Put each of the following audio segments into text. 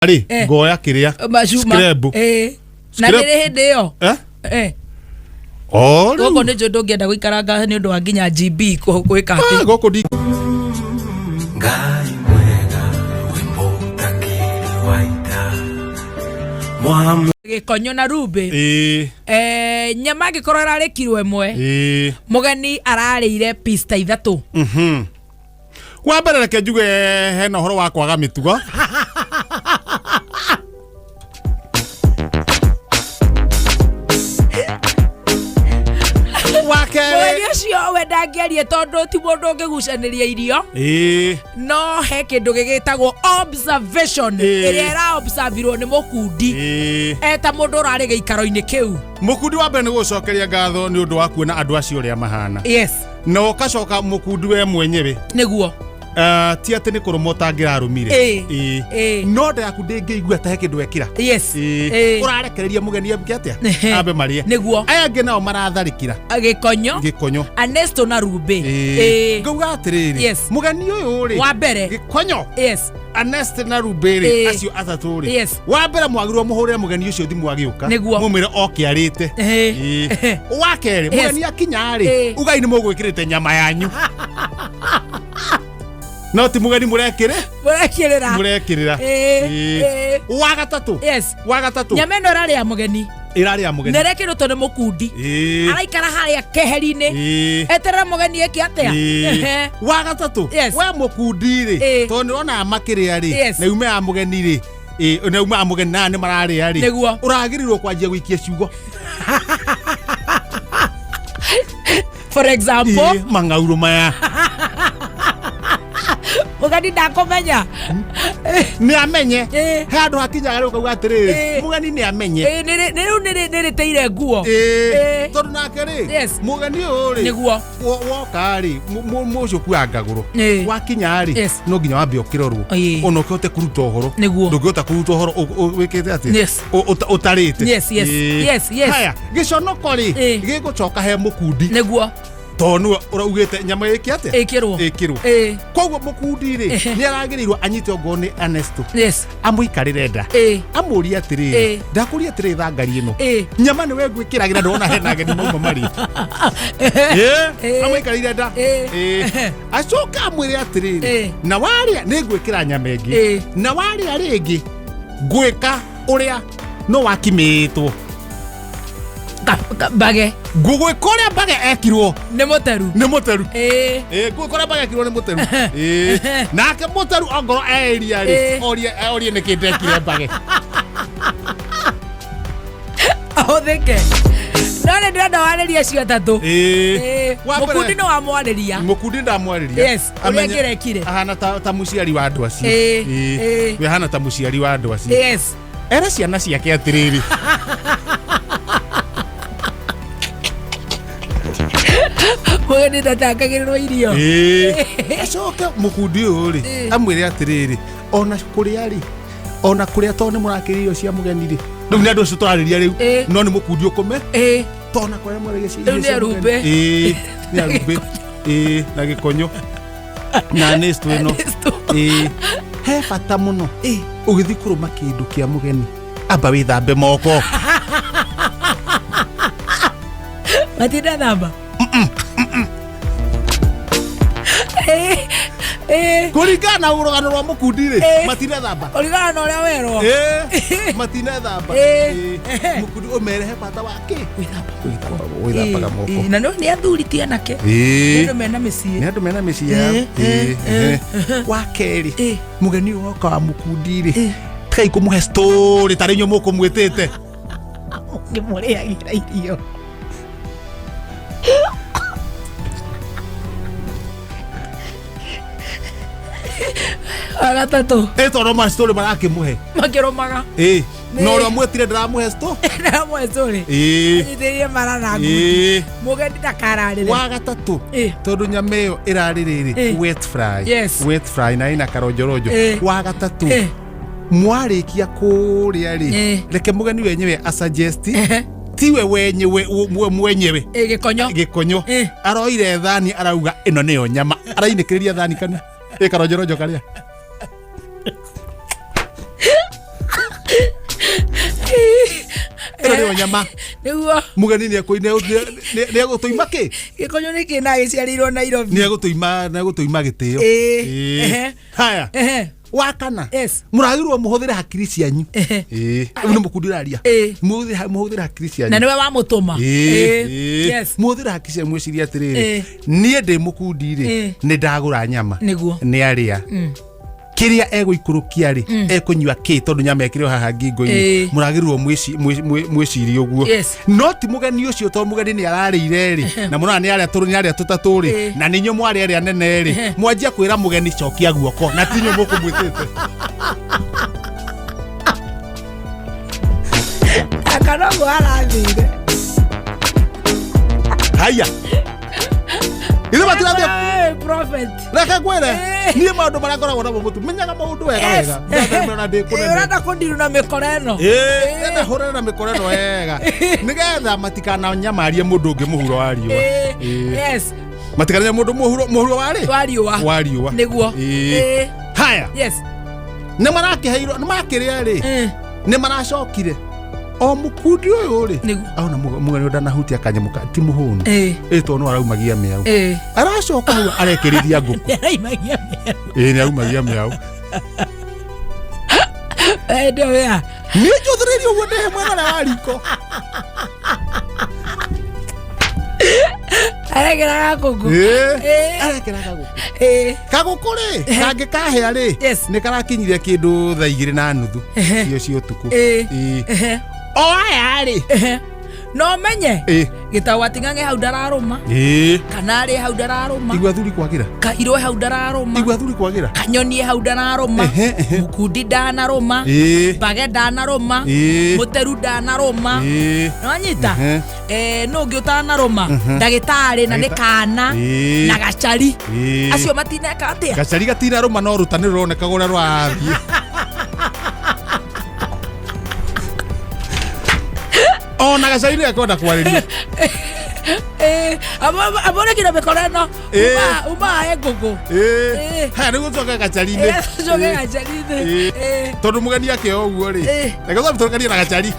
Rĩ Eh. ngoya kĩrĩa Macuma. Scrab. Eh. Na Scrab. nĩ hĩndĩ ĩyo. Eh? Eh. O Gũkũ rĩu nĩ njũĩ ndũngĩenda gũikaranga nĩ ũndũ wa nginya GB gwĩka atĩ. Ah, gũkũ ndi Ngai mwega wĩ mũtangĩri wa ita Mwamu Gĩkonyo na rumbĩ. Ĩĩ, Eh, nyama angĩkorwo ĩrarĩ kiro ĩmwe. ĩĩ. Mũgeni ararĩire piece ta ithatũ. Wa mbere reke njuge hena ũhoro wa kwaga mĩtugo. Wa kerĩ Mũgeni ũcio we ndangĩarie tondũ ti mũndũ ũngĩgucanĩria irio. Ĩĩ, No he kĩndũ gĩgĩtagwo observation Ĩĩ. ĩrĩa ĩra-observirwo nĩ mũkundi. ĩĩ. Eta mũndũ ũrarĩ gĩikaro-inĩ kĩu. Mũkundi wa mbere nĩ gũcokeria ngatho nĩ ũndũ wa kuona andũ acio ũrĩa mahana. Yes. Na ũgacoka mũkundi we mwenyewe. Nĩguo. Ti atĩ nĩ kũrũma ũtangĩrarũmire. Ĩĩ. Ĩĩ. Ĩĩ. No nda yaku ndĩngĩigua ta he kĩndũ wekĩra. Yes. Ĩĩ. Ĩĩ. Ũrarekereria mũgeni ambike atĩa? Ehe. Ambe marĩe. Nĩguo. Aya angĩ nao maratharĩkĩra Gĩkonyo. gĩkonyo. Anesto na rumbĩ. Ĩĩ. Ĩĩ. Ngauga atĩrĩrĩ. Yes. Mũgeni ũyũ rĩ. Wa mbere. Gĩkonyo. Yes. Ernest na Rumbĩ rĩ Ĩĩ. acio atatũ rĩ. Yes. Wa mbere mwagĩrĩirwo mũhũrĩre mũgeni ũcio thimũ agĩũka. Nĩguo. Mũmwĩre oke arĩte. Ĩĩ. Ĩĩ. Wa kerĩ Yes. mũgeni akinya rĩ Ĩĩ. ugai nĩ mũgwĩkĩrĩte nyama yanyu. No ti mũgeni mũrekĩrĩ Mũrekĩrĩra. mũrekĩrĩra. Ĩĩ. Ĩĩ. Ĩĩ. Wa gatatũ. Yes. Wa gatatũ. Nyama ĩno ĩrarĩ ya mũgeni. Ĩrarĩ ya mũgeni. Na ĩrekĩrĩtwo nĩ mũkundi. Ĩĩ. Araikara harĩa keheri-inĩ. Ĩĩ. Eterera mũgeni eke atĩa? Ĩĩ. Ehe. Wa gatatũ. Yes. We mũkundi rĩ. Ĩĩ. Tondũ nĩ ũrona makĩrĩa rĩ. Yes. Na ume ya mũgeni rĩ. Ĩĩ, na ume ya mũgeni na nĩ mararĩa rĩ. Nĩguo. Ũragĩrĩirwo kwanjia gũikia ciugo. For example, Ĩĩ, mang'aurũ maya. mũgeni ndakũmenya. Nĩ amenye. Ĩĩ. He handũ hakinyaga rĩu ũkauga atĩrĩrĩ. Ĩĩ. Mũgeni nĩ amenye. Ĩĩ, nĩ rĩu nĩ rĩteire nguo. Ĩĩ. Ĩĩ. Tondũ nake rĩ. Yes. Mũgeni ũyũ rĩ. Nĩguo. Woka rĩ mũcio kuaga ngagũrũ. Ĩĩ. Wakinya rĩ Yes. no nginya wambe ũkĩrorwo. Ĩĩ. Ona ũkĩhote kũruta ũhoro. Nĩguo. Ndũngĩhota kũruta ũhoro wĩkĩte atĩa? Yes. Ũtarĩte. Yes, yes. Ĩĩ. Yes, yes. Haya, gĩconoko rĩ Ĩĩ. gĩgũcoka he mũkundi. Nĩguo. Tondũ nĩwe ũraugĩte nyama ĩke atĩa? Ĩkĩrwo. Ĩkĩrwo. Ĩĩ. Koguo mũkundi rĩ Ehe. nĩ aragĩrĩirwo anyite ongorwo nĩ Ernesto Yes. amũikarĩre nda. Ĩĩ. Amũrie atĩrĩrĩ Ĩĩ. ndakũria atĩrĩrĩ thangari ĩno. Ĩĩ. Nyama nĩwe ngwĩkĩragĩra ndona hena ageni mauma marĩ. Ĩĩ, Ĩĩ. amũikarĩire nda. Ĩĩ. Ĩĩ. Acoke amwĩre atĩrĩrĩ Ĩĩ. na warĩa nĩ ngwĩkĩra nyama ĩngĩ. Ĩĩ. Na warĩa rĩngĩ ngwĩka ũrĩa no wakimĩtwo. Mbage. Ngũgwĩka ũrĩa mbage ekirwo Nĩ mũteru. nĩ mũteru. Ĩĩ. Ĩĩ, ngũgwĩka ũrĩa mbage ekirwo nĩ mũteru. Ĩĩ. Nake mũteru ongorwo eiria rĩ Ĩĩ. orie orie nĩkĩ ndekire mbage. Ahũthĩke. No nĩ ndĩrenda warĩrie acio atatũ. Ĩĩ. Ĩĩ. Wa mbere- Mũkundi nĩ wamwarĩria. Mũkundi ndamwarĩria. Yes, ũrĩa angĩrekire. Ahana ta mũciari wa andũ acio. Ĩĩ, Ĩĩ. ĩĩ. We ahana ta mũciari wa andũ acio. Yes. Era ciana ciake atĩrĩrĩ. Mũgeni ndatangagĩrĩrwo irio. Ĩĩ. Acoke mũkundi ũyũ rĩ Ĩĩ. amwĩre atĩrĩrĩ ona kũrĩa rĩ ona kũrĩa tondũ nĩ mũrakĩrĩa irio cia mũgeni rĩ rĩu nĩ andũ acio tũrarĩria rĩu Ĩĩ. no nĩ mũkundi ũkũme Ĩĩ. tondũ ona kũrĩa mũrarĩa Rĩu irio nĩ cia mũgeni. arumbĩ. Ĩĩ, nĩ arumbĩ Ĩĩ, na gĩkonyo na Ernesto ĩno Ernesto. Ĩĩ. He bata mũno Ĩĩ. ũgĩthiĩ kũrũma kĩndũ kĩa mũgeni amba wĩthambe moko. Matinda thamba. Ĩĩ. Ĩĩ. Kũringana na rũgano rwa mũkundi rĩ Ĩĩ. matinethamba. Kũringana na ũrĩa werwo. Ĩĩ, matinethamba. Ĩĩ. Ĩĩ. Mũkundi ũmere he bata wa kĩ? Gwĩthamba. Gwĩthambaga Ĩĩ, moko. ĩĩ. Na no nĩ athuri ti anake. Nĩ Ĩĩ. andũ mena mĩciĩ. Nĩ andũ mena mĩciĩ yao. Ĩĩ, Ĩĩ, ĩĩ, ehe. Wa kerĩ Ĩĩ. mũgeni ũyũ woka wa mũkundi rĩ Ĩĩ. tigai kũmũhe story tarĩ inyuĩ mũkũmwĩtĩte. Ngĩmũrĩagĩra irio. Wa gatatũ. Ĩ tondũ ma story marakĩmũhe. Makĩrũmaga. Ĩĩ. Nĩ. Na ũrĩa mwĩtire ndĩramũhe story. Ndĩramũhe story. Ĩĩ. Anyitĩrĩire mara na ngundi. Ĩĩ. Mũgeni ndakararĩre. Wa gatatũ Ĩĩ. tondũ nyama ĩyo ĩrarĩ rĩrĩ Ĩĩ. wet fry. Yes. Wet fry na ĩna karonjorojo. Ĩĩ. Wa gatatũ Ĩĩ. mwarĩkia kũrĩa rĩ Ĩĩ. reke mũgeni wenyewe asuggest Ehe. tiwe wenyewe mwenyewe Ĩĩ, gĩkonyo. gĩkonyo Ĩĩ. aroire thani arauga ĩno nĩyo nyama arainĩkĩrĩria thani kanua ĩ karonjorojo karĩa. ĩno nyama Nĩguo. Mũgeni nĩegũtũima kĩ? Gĩkonyo nĩ kĩ na gĩciarĩirwo Nairobi? Nĩegũtũima gĩtĩo. Ĩĩ. Ĩĩ. Haya, wakana, mũragĩrwo mũhũthĩre hakiri cianyu. Ĩĩ, rĩu nĩ mũkundi ũraria. Mũhũthĩre hakiri cianyu. Na nĩwe wamũtũma. Ĩĩ, Ĩĩ. ĩĩ. Mũhũthĩre hakiri cianyu, mwĩcirie atĩrĩrĩ, niĩ ndĩ mũkundi rĩ, nĩ ndagũra nyama, nĩ arĩa kĩrĩa egũikũrũkia rĩ, ekũnyua kĩ, tondũ nyama ĩkĩrĩ o haha ngingo-inĩ. Mũragĩrĩrwo mwĩcirie ũguo. No ti mũgeni ũcio, tondũ mũgeni nĩ ararĩire rĩ, na mũrona nĩ arĩa tũrĩ, nĩ arĩa tũtatũ rĩ, na nĩ inyuĩ mwarĩ arĩa nene rĩ, mwanjia kwĩra mũgeni cokia guoko, na ti inyuĩ mũkũmwĩtĩte. Aka noguo arathire. Haya, ithuĩ matirathiĩ. Prophet. Reke ngwĩre, niĩ maũndũ marĩa ngoragwo namo mũtu menyaga maũndũ wega wega. Ndĩrathemera ndĩ kũnene. Ũrenda kũndiru na mĩkora ĩno. Ĩĩ, hũrana na mĩkora ĩno wega nĩgetha matikananyamarie mũndũ ũngĩ mũhuro wa riũa. Ĩĩ. Matikananya mũndũ mũhuro wa rĩ? Wa riũa. Wa riũa. Nĩguo. Ĩĩ. Haya, nĩ marakĩheirwo, nĩ makĩrĩa rĩ, nĩ maracokire o mũkundi ũyũ rĩ, aona mũgeni ũyũ ndanahutia kanyamũ ti mũhũnu. Ĩ, tondũ no araumagia mĩau. Aracoka hau arekĩrĩria ngũkũ. Nĩaraimagia mĩaru. Ĩĩ, nĩ aumagia mĩau. Ndio wea. Niĩ njũthĩrĩrie ũguo ndehe mwena ũrĩa wa riko. Arekeraga ngũkũ. Ĩĩ. Arekera kagũkũ. Kagũkũ rĩ, kangĩkahĩa rĩ, nĩ karakinyire kĩndũ thaa 2:30 icio cia ũtukũ. Ĩĩ. O aya rĩ, No menye gĩtau ating'ang'e hau ndararũma, kana arĩ hau ndararũma. Igua thuri kwagĩra. Kairwe hau ndararũma. Igua thuri kwagĩra. Kanyonie hau ndararũma. Ehe, ehe. Mũkundi ndanarũma. Mbage ndanarũma. Mũteru ndanarũma. Nĩwanyita? Nũ ũngĩ ũtanarũma? Ndagĩtarĩ na nĩ kana na gacari. Acio matineka atĩa? Gacari gatinarũma, no rũta nĩ rũroneka ũrĩa rũrathiĩ. Ona gacari nĩ gakwenda kwarĩria. Amũrĩkire mĩkora ĩno. Umae ngũkũ. Haya, nĩguo tũcoke gacari-inĩ. Coke gacari-inĩ. Tondũ mũgeni akĩoya ũguo rĩ, reke twambe tũrũkanie na gacari.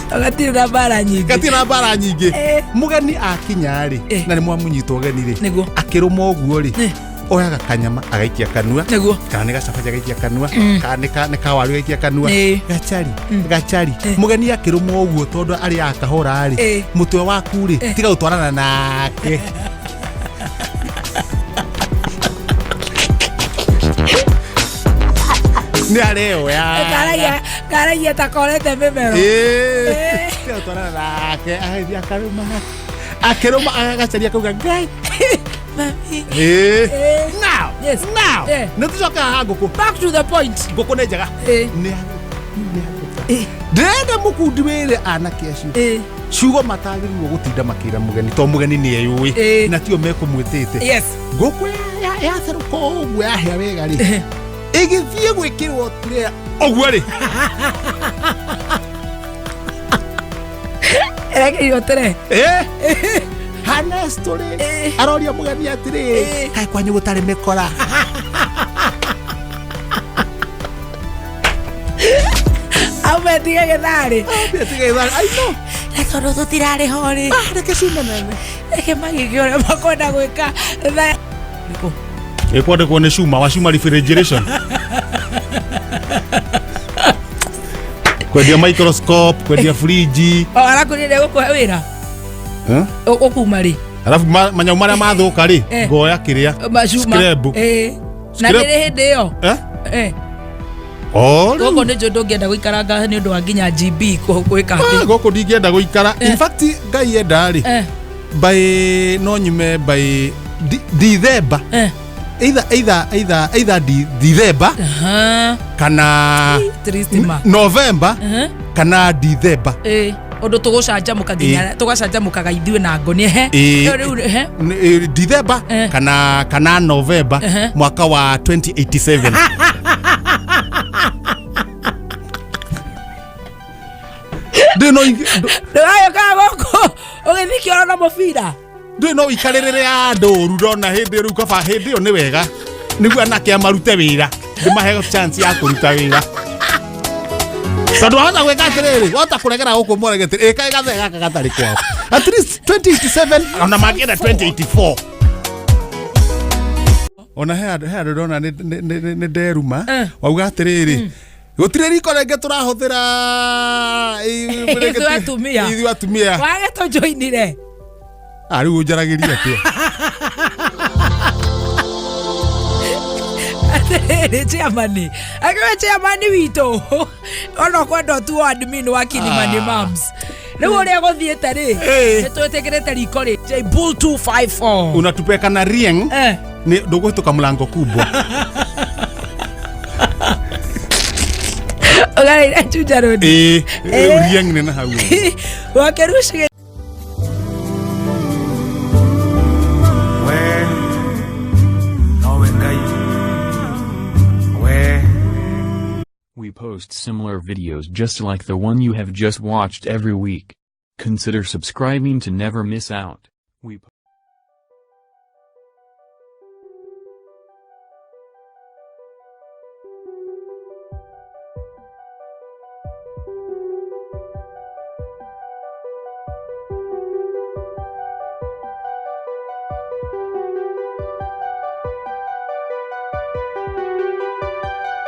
Gatirĩ na mbara nyingĩ. Gatirĩ na mbara nyingĩ. Mũgeni akinya rĩ, na nĩ mwamũnyita ũgeni rĩ, akĩrũma ũguo rĩ, oyaga kanyama agaikia kanua, kana nĩ gacabaci agaikia kanua, kana nĩ kawaru agaikia kanua. Gacari, gacari, mũgeni akĩrũma ũguo, tondũ arĩaga kahora rĩ, mũtwe waku rĩ, tiga gũtwarana nake. Nĩ areoya. Karagia ta korete mĩmero. Tiga gũtwarana nake, agĩthiĩ akarũma, akĩrũma agacaria akauga ngai. Mami. Now, now, nĩ tũcokaga haha ngũkũ. Back to the point. Ngũkũ nĩ njega. Nĩ ya ndĩrenda mũkundi wĩre anake acio ciugo matagĩrĩirwo gũtinda makĩra mũgeni, tondũ mũgeni nĩ eyũĩ, na tio mekũmwĩtĩte. Ngũkũ yatherũka ũguo, yahĩa wega rĩ, ĩgĩthiĩ gwĩkĩrwo tray ũguo rĩ, Ĩrekĩrirwo tray. Hanesto rĩ, aroria mũgeni atĩrĩ, kaĩ kwanyu gũtarĩ mĩkora? Aumetige gĩtharĩ. I know. Na tondũ tũtirarĩ ho rĩ, Ah, reke ciume nene. Reke magĩke ũrĩa makwenda gwĩka. Ĩkwandĩkwo nĩ cuma wa cuma refrigeration, kwendia microscope, kwendia friji. O arakwĩrire gũkũhe wĩra. Ũkuma rĩ? Alafu manyau marĩa mathũka rĩ, ngoya kĩrĩa Macuma. Scrap. Na Scrap. nĩrĩ hĩndĩ ĩyo. Eh? O rĩu. Gũkũ nĩ njũ ndũngĩenda gũikaranga nĩ ũndũ wa nginya GB gwĩka atĩ. Ah, gũkũ ndingĩenda gũikara. In fact, Ngai enda rĩ, by no nyume by Dithemba, either Dithemba kana Tristima. November kana Dithemba. Ĩĩ, ũndũ tũgũcanjamũka nginya tũgacanjamũkaga ithuĩ na ngoni ehe. Ĩĩ. Rĩu ehe. Dithemba kana November, mwaka wa 2087. Ndĩ no Ndũgagĩũkaga gũkũ ũgĩthiĩ kĩoro na mũbira. Ndĩ no ikarĩrĩre andũ ũru ndona hĩndĩ rĩu, kaba hĩndĩ ĩyo nĩ wega nĩguo anake amarute wĩra, ndĩmahe chance ya kũruta wĩra. Tondũ wahota gwĩka atĩrĩrĩ, wahota kũregera gũkũ mũregete ĩka ĩgathe gaka gatarĩ kwao at least 2087, ona mangĩenda 2084. Ona he andũ ndona nĩ nderuma. Wauga atĩrĩrĩ, gũtirĩ riko rĩngĩ tũrahũthĩra. Ithuĩ atumia. Ithuĩ atumia. Wage tũjoinire. Ah, rĩu ũnjaragĩria atĩa? Atĩrĩrĩ, chairman, akiwe chairman witũ, ona kwenda ũtuo admin wa Kilimani. Moms, rĩu ũrĩa gũthiĩte rĩ, nĩ twĩtĩkĩrĩte riko rĩ J Bull 254. Unatupeka na rieng. Nĩ ndũgũhĩtũka mlango kubwa. Ũgarĩire Juja Road. Ĩĩ. Rieng nĩ na hau. Wakerucige. We nowe Ngai we. We post similar videos just like the one you have just watched every week. Consider subscribing to never miss out. We